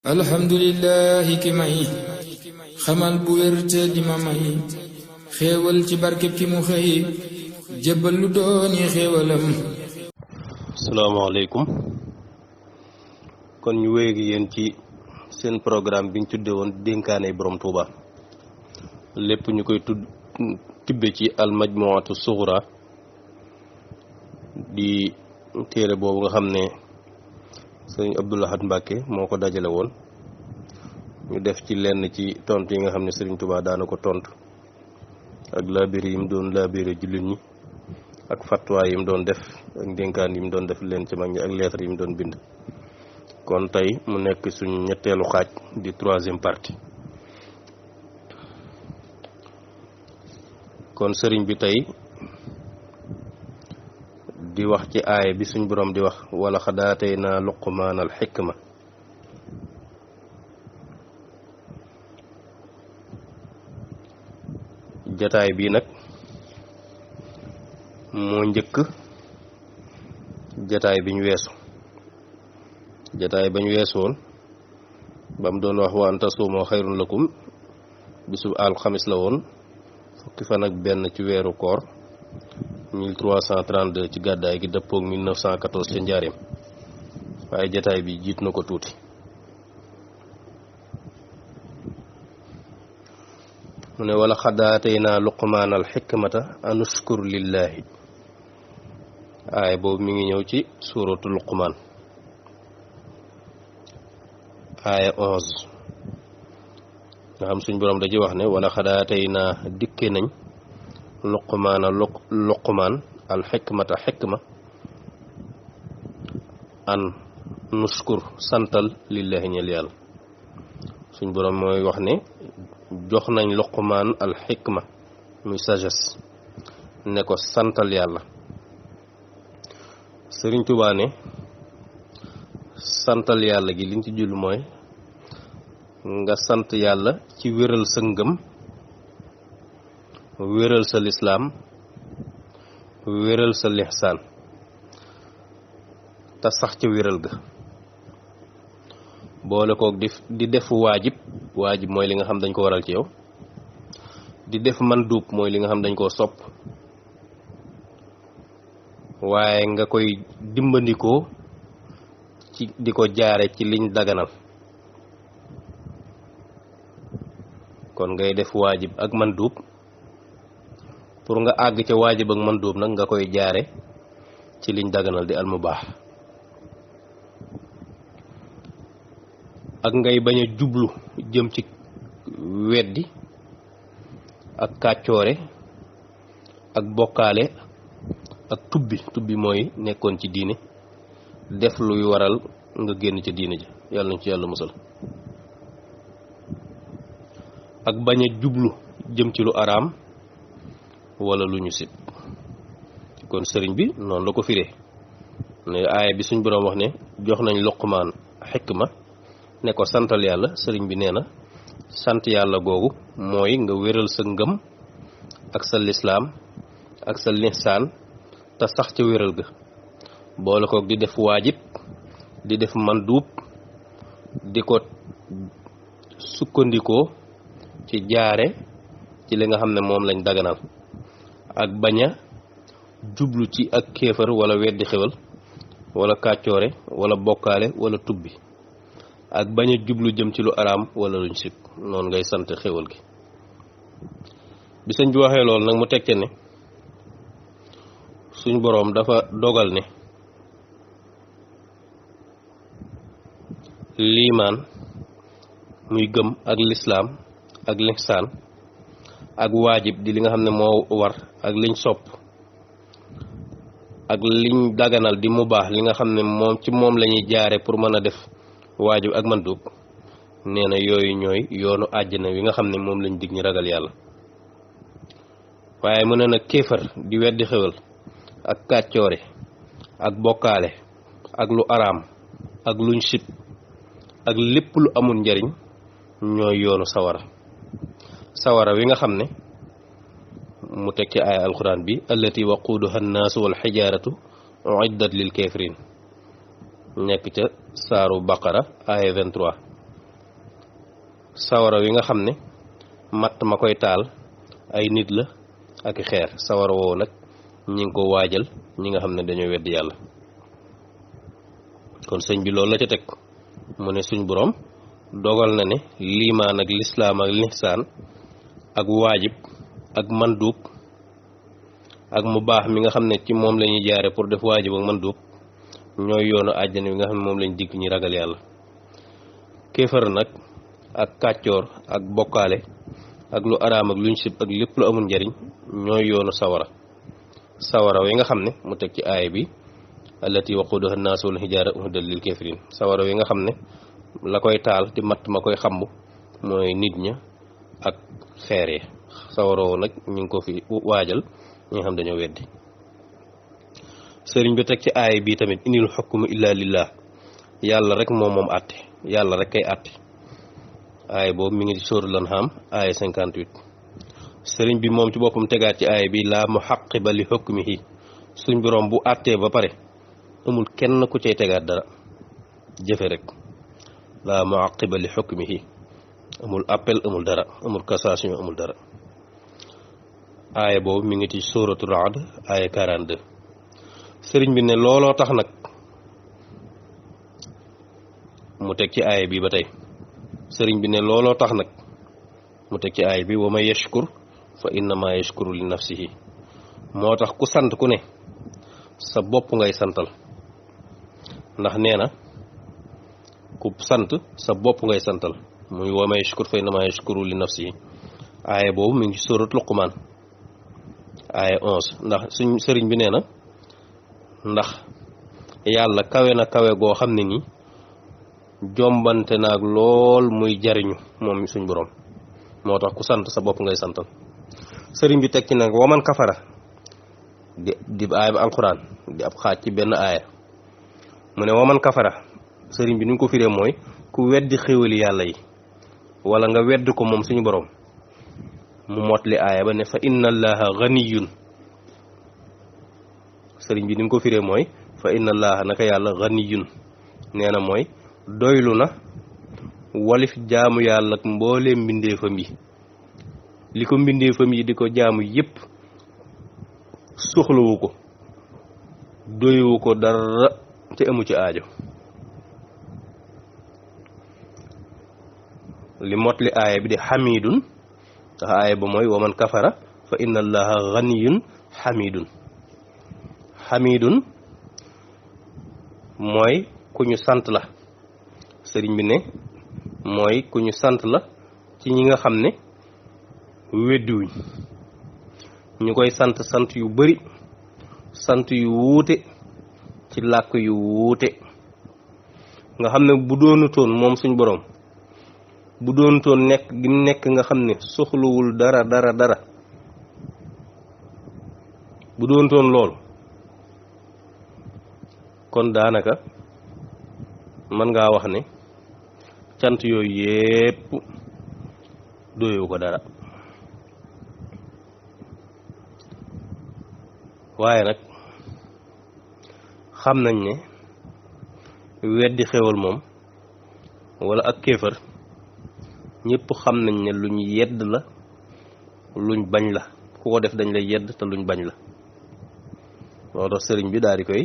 alhamdulillahi ki may xamal bu wér te di ma may xéewal ci barkeb ki mu xëy jébbal lu dooni xéewalam. asalaamaaleykum, kon ñu wéy ak yéen ci seen programme bi ñu tudde woon dénkaane borom Touba, lépp ñu koy tibbe ci almajmuatu sughra di téere boobu nga xam ne sëriñ Abdou Lahad Mbacké moo ko dajale woon. ñu def ci lenn ci tontu yi nga xam ne sëriñ Touba daana ko tontu ak laabire yi mu doon laabire jullit ñi ak fatwa yi mu doon def ak dénkaan yi mu doon def leen ci mag ñi ak lettre yi mu doon bind. kon tey mu nekk suñu ñetteelu xaaj di troisième partie. kon sëriñ bi tey di wax ci aaya bi suñ borom di wax wala xadaatay naa luqmaanal xikma. jataay bii nag moo njëkk jataay bi ñu weesu. jataay ba ñu weesu woon ba mu doon wax wa an tasuumoo xayrun lakum bisu alxamis la woon, fukki fan ak benn ci weeru koor 1332 ci gàddaay gi dëppook 1914 ca njaareem, waaye jataay bi jiit na ko tuuti. mu ne wala xadaatayna luqmaan al xikmata anushkur lillahi. aaya boobu mi ngi ñëw ci suuratu luqmaan aaya 11 nga xam suñ boroom daji wax ne wala xadaatayna dikke nañ luqmaan al xikmata xikma an nushkur santal lillahi ñel yàlla. suñ boroom mooy wax ne jox nañ luqmaan al xikma muy sagesse ne ko santal yàlla. sëriñ Tuubaa ne santal yàlla gi liñ ci jul mooy nga sant yàlla ci wéral sa ngëm, wéral sa lislaam, wéral sa lihsaan te sax ca wéral ga, boole kook di def waajib mooy li nga xam dañ ko waral ci yow, di def manduub mooy li nga xam dañ koo sopp, waaye nga koy dimbandikoo ci di ko jaare ci liñ daganal. kon ngay def waajib ak manduub pour nga àgg ca waajib ak manduub nag nga koy jaare ci liñ daganal di almubaax. ak ngay bañ a jublu jëm ci weddi ak kàccoore ak bokkaale ak tubbi mooy nekkoon ci diine def luy waral nga génn ca diine ji, yàlla nañ ci yàlla musal. ak bañ a jublu jëm ci lu araam wala lu ñu sib. kon sëriñ bi noonu la ko firee ne aaya bi suñ boroom wax ne jox nañ luqmaan xikma ne ko santal yàlla. sëriñ bi nee na sant yàlla googu mooy nga wéral sa ngëm ak sa lislaam ak sa lihsaan te sax ca wéral ga, boole kook di def waajib, di def manduub, di ko sukkandikoo ci jaare ci li nga xam ne moom lañ daganal, ak bañ a jublu ci ak kéefar wala weddi xewal wala kàccoore wala bokkaale wala tubbi, ak bañ a jublu jëm ci lu araam wala luñ sib. noonu ngay sant xewal gi. bi sëñ bi waxee loolu nag mu tekke ne suñ boroom dafa dogal ne liimaan muy gëm ak lislaam ak lihsaan ak waajib di li nga xam ne moo war ak liñ sopp ak liñ daganal di mu baax li nga xam ne moom ci moom lañuy jaare pour mën a def waajib ak mandub. nee na yooyu ñooy yoonu àjjana wi nga xam ne moom lañ dig ñi ragal yàlla. waaye mu ne nag kéefar di weddi xewal ak kàccoore ak bokkaale ak lu araam ak luñ sib ak lépp lu amul njariñ ñooy yoonu sawara wi nga xam ne mu teg ci aaya alquran bi allati waquuduha annaasu wal xijaaratu uiddat lil kafirin nekk ca saaru baqara aaya 23. sawara wi nga xam ne matt ma koy taal ay nit la ak xeer sawara woowu nag ñi ngi ko waajal ñi nga xam ne dañoo weddi yàlla. kon sëñ bi loolu la ca teg mu ne suñ boroom dogal na ne liimaan ak lislaam ak lihsaan ak waajib ak manduub ak mu baax mi nga xam ne ci moom la ñuy jaare pour def waajib ak manduub ñooy yoonu àjjana wi nga xam ne moom lañ digg ñi ragal yàlla. kéefar nag ak kàccoor ak bokkaale ak lu araam ak luñ sib ak lépp lu amul njariñ ñooy yoonu sawara wi nga xam ne mu teg ci aaya bi allati waquduha an-naasu wal hijaara u'iddat lil kaafiriin sawara wi nga xam ne la koy taal di matt ma koy xamb mooy nit ña ak xeer yi sawara woo nag ñu ngi ko fi waajal ñi nga xam dañoo weddi. sëriñ bi teg ci aaya bi tamit inil hukmu illa lillah yàlla rek moom àtte yàlla rek kay àtte aaya boobu mi ngi di sóoratul An'aam aaya 58. sëriñ bi moom ci boppam tegaat ci aaya bi laa muhaqqiba li hukmihi suñ boroom bu àttee ba pare amul kenn ku cay tegaat dara jëfe rek laa muhaqqiba li hukmihi amul appel amul dara amul cassation amul dara. aaya boobu mi ngi ci sóoratul Ra'd aaya 42. sëriñ bi ne looloo tax nag mu teg ci aaya bi ba tey sëriñ bi ne looloo tax nag mu teg ci aaya bi wa man yashkur fa innama yashkuru li nafsihi moo tax ku sant ku ne sa bopp ngay santal ndax nee na ku sant sa bopp ngay santal muy wa man yashkur fa innama yashkuru li nafsihi aaya boobu mi ngi sóorat Luqmaan aaya 11 ndax suñ sëriñ bi nee na ndax yàlla kawe na kawe goo xam ne nii jombante naag lool muy jariñu moom suñ boroom moo tax ku sant sa bopp ngay santal. sëriñ bi teg ci nag waman kafara di aaya ba alquran di ab xaaj ci benn aaya mu ne waman kafara sëriñ bi ni ko firee mooy ku weddi xéwali yàlla yi wala nga wedd ko moom suñu boroom mu motli aaya ba ne fa inna allaha ganiyun sëriñ bi ni ko firee mooy fa inna allaha naka yàlla ganiyun nee na mooy doylu na walif jaamu yàlla ak mbooleem mbindeefam yi li ko mbindeefam yi di ko jaamu yépp soxlawu ko doywu ko dara te amu ci aajo li motli aaya bi di xamidun ndax aaya ba mooy waman kafara fa inna allaha ganiyun xamidun mooy ku ñu sant la sëriñ bi ne mooy ku ñu sant la ci ñi nga xam ne weddiwuñ ñu koy sant yu bari sant yu wuute ci làkk yu wuute nga xam ne bu doonutoon moom suñ boroom bu doonutoon nekk gi nekk nga xam ne soxlawul dara bu doonutoon loolu kon daanaka mën ngaa wax ne cant yooyu yépp doyoo ko dara waaye nag xam nañ ne weddi xewal moom wala ak kéefër ñépp xam nañ ne luñ yedd la luñ bañ la ku ko def dañ lay yedd te luñ bañ la moo tax sëriñ bi daal di koy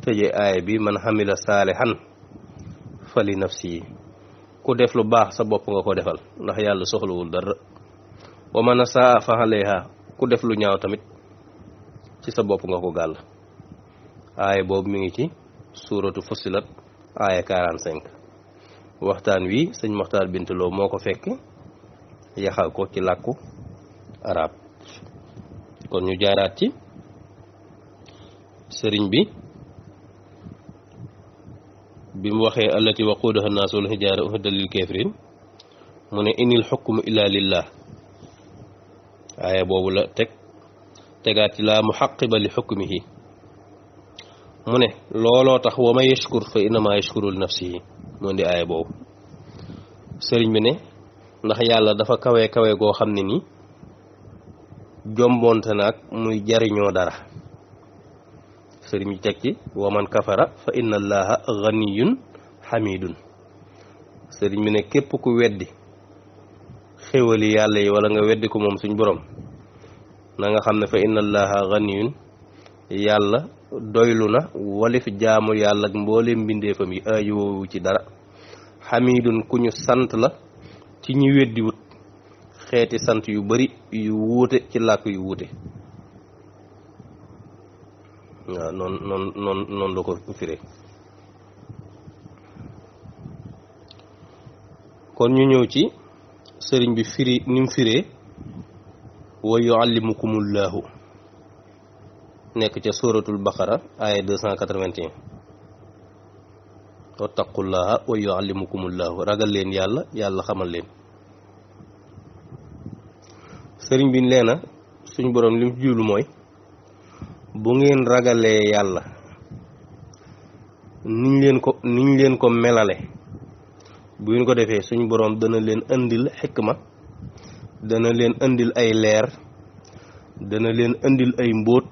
tëje aaya bi man xamila saalihan fali nafsi yi ku def lu baax sa bopp nga ko defal ndax yàlla soxlawul dara wa man asaa fa alayha ku def lu ñaaw tamit ci sa bopp nga ko gàll aaya boobu mi ngi ci suuratu Fussilat aaya 45 waxtaan wi sëñ Moxtaar Bintaloo moo ko fekk yaxal ko ci làkku arab kon ñu jaaraat ci sëriñ bi mu waxee allati waquuduha an-naasu wal hijaara u'iddat lil kaafiriin mu ne inil hukmu illa lillah aaya boobu la tegaat ci laa muhaqqiba li hukmihi mu ne looloo tax wa man yashkur fa innama yashkuru li nafsihi moo di aaya boobu sëriñ bi ne ndax yàlla dafa kawe goo xam ne ni jomboonte naag muy jariñoo dara sëriñ bi teg ci wa man kafara fa inna allaha ganiyun hamidun sëriñ bi ne képp ku weddi xéewali yàlla yi wala nga weddi ko moom suñ borom na nga xam ne fa inna allaha ganiyun yàlla doylu na walif jaamu yàlla ak mbooleem mbindeefam yi aajowoowu ci dara xamidun ku ñu sant la ci ñi weddiwut xeeti sant yu bari yu wuute ci làkk yu wuute waaw noonu la ko firee kon ñu ñëw ci sëriñ bi firi ni mu firee wa yuallimukumullahu nekk ca suratul baqara aya 281 wattaqullaha wa yuallimukumullahu ragal leen yàlla yàlla xamal leen sëriñ bi nee na suñ boroom li mu jublu mooy bu ngeen ragalee yàlla niñ leen ko melale bu ngeen ko defee suñ boroom dana leen indil xikma dana leen indil ay leer dana leen indil ay mbóot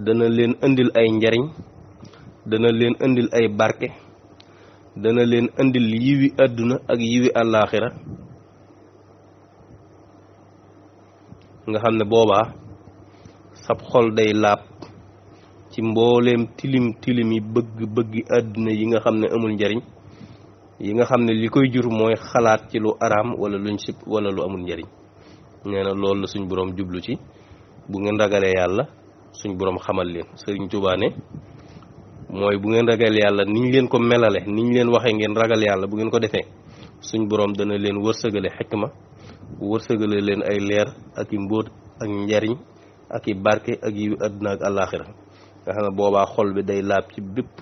dana leen indil ay njariñ dana leen indil ay barke dana leen indil yiwi àdduna ak yiwi àllaaxira nga xam ne boobaa sab xol day laab ci mbooleem tilim yi bëgg àdduna yi nga xam ne amul njariñ yi nga xam ne li koy jur mooy xalaat ci lu araam wala luñ sib wala lu amul njariñ nee na loolu la suñ boroom jublu ci bu ngeen ragalee yàlla suñ boroom xamal leen Sëriñ Tuubaa ne mooy bu ngeen ragal yàlla niñ leen ko melale niñ leen waxee ngeen ragal yàlla bu ngeen ko defee suñ boroom dana leen wërsëgale xikma wërsëgale leen ay leer ak i mbóot ak njariñ ak i barke ak yi àdduna ak àllaaxira nga xam ne boobaa xol bi day laab ci bépp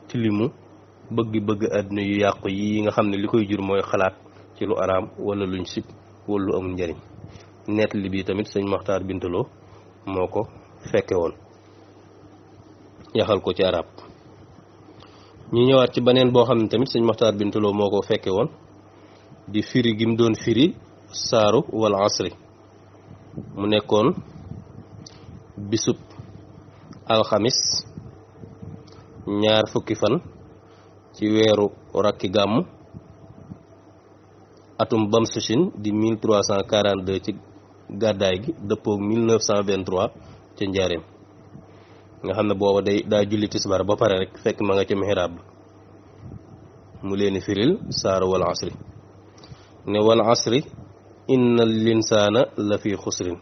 tilimu bëgg àdduna yu yàqu yi nga xam ne li koy jur mooy xalaat ci lu araam wala luñ sib wala lu amul njariñ nett li bi tamit sëñ Maxtaar Bintaloo moo ko fekke woon yaxal ko ci arab ñu ñëwaat ci beneen boo xam ne tamit sëñ Maxtaar Bintaloo moo ko fekke woon di firi gi mu doon firi saaru wal asri mu nekkoon bisub alxamis 2 fukki fan ci weeru rakki gàmmu atum Bamsachin di 1342 ci gàddaay gi dëppoog 1923 ca njaareem nga xam ne booba daa julli tisbaar ba pare rek fekk ma nga ca mihrab mu leeni firil saaru wal asri ne wal asri innal linsaana la fi xusrin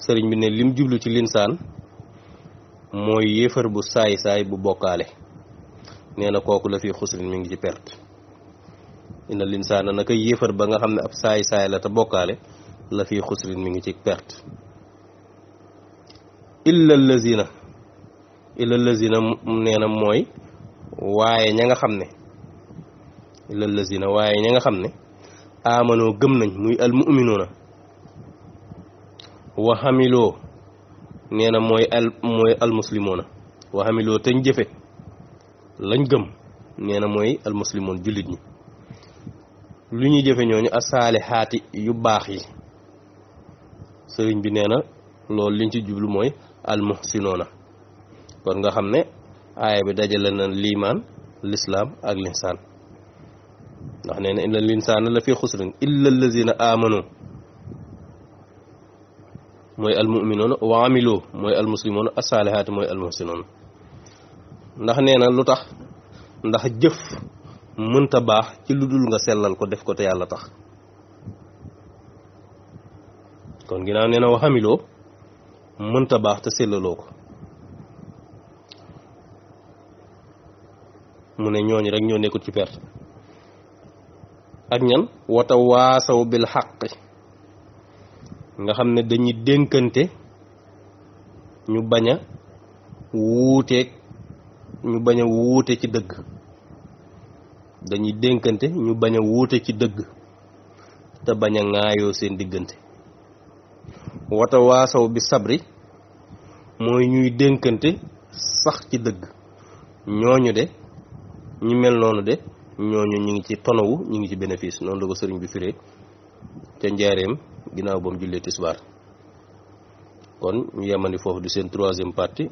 sëriñ bi ne lim jublu ci linsaan mooy yéefar bu saay bu bokkaale nee na kooku la fi xusrin mi ngi ci perte innal linsaana naka yéefar ba nga xam ne ab saay la te bokkaale la fi xusrin mi ngi ci perte illa allazina nee na mooy waaye ña nga xam ne illa allazina waaye ña nga xam ne amanoo gëm nañ muy almuminuuna wa xamiloo nee na mooy almuslimoona wa xamiloo teñ jëfe lañ gëm nee na mooy almuslimoon jullit ñi lu ñuy jëfe ñooñu asaalixaati yu baax yi sëriñ bi nee na loolu liñ ci jublu mooy almuhsinoona kon nga xam ne aaya bi dajale na liimaan lislaam ak linsaan ndax nee na inna linsaana la fi xusrin illa allazina amanu mooy almuminuuna wa amiloo mooy almuslimoona asalihaati mooy almuhsinoona ndax nee na lu tax ndax jëf mënta baax ci lu dul nga sellal ko def ko te yàlla tax kon ginnaaw nee na wa amiloo mënta baax te sellaloo ko mu ne ñooñu rek ñoo nekkut ci perte ak ñan wata waasaw bil xaqi nga xam ne dañuy dénkante ñu bañ a wuute ci dëgg dañuy dénkante ñu bañ a wuute ci dëgg te bañ a ŋaayoo seen diggante wata waasaw bi sabri mooy ñuy dénkante sax ci dëgg ñooñu de ñu mel noonu de ñooñu ñu ngi ci tonowu ñu ngi ci bénéfice noonu la ko sëriñ bi firee ca njaareem ginnaaw ba mu jullee tisbaar kon ñu yemandi foofu di seen 3e partie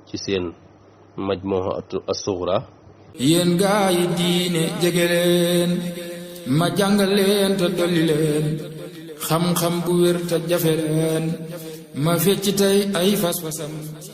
ci seen majmuha as-sughra yéen gaa yi diine jege leen ma jàngal leen te dolli leen xam-xam bu wér te jafe leen ma fecc tey ay fas-fasam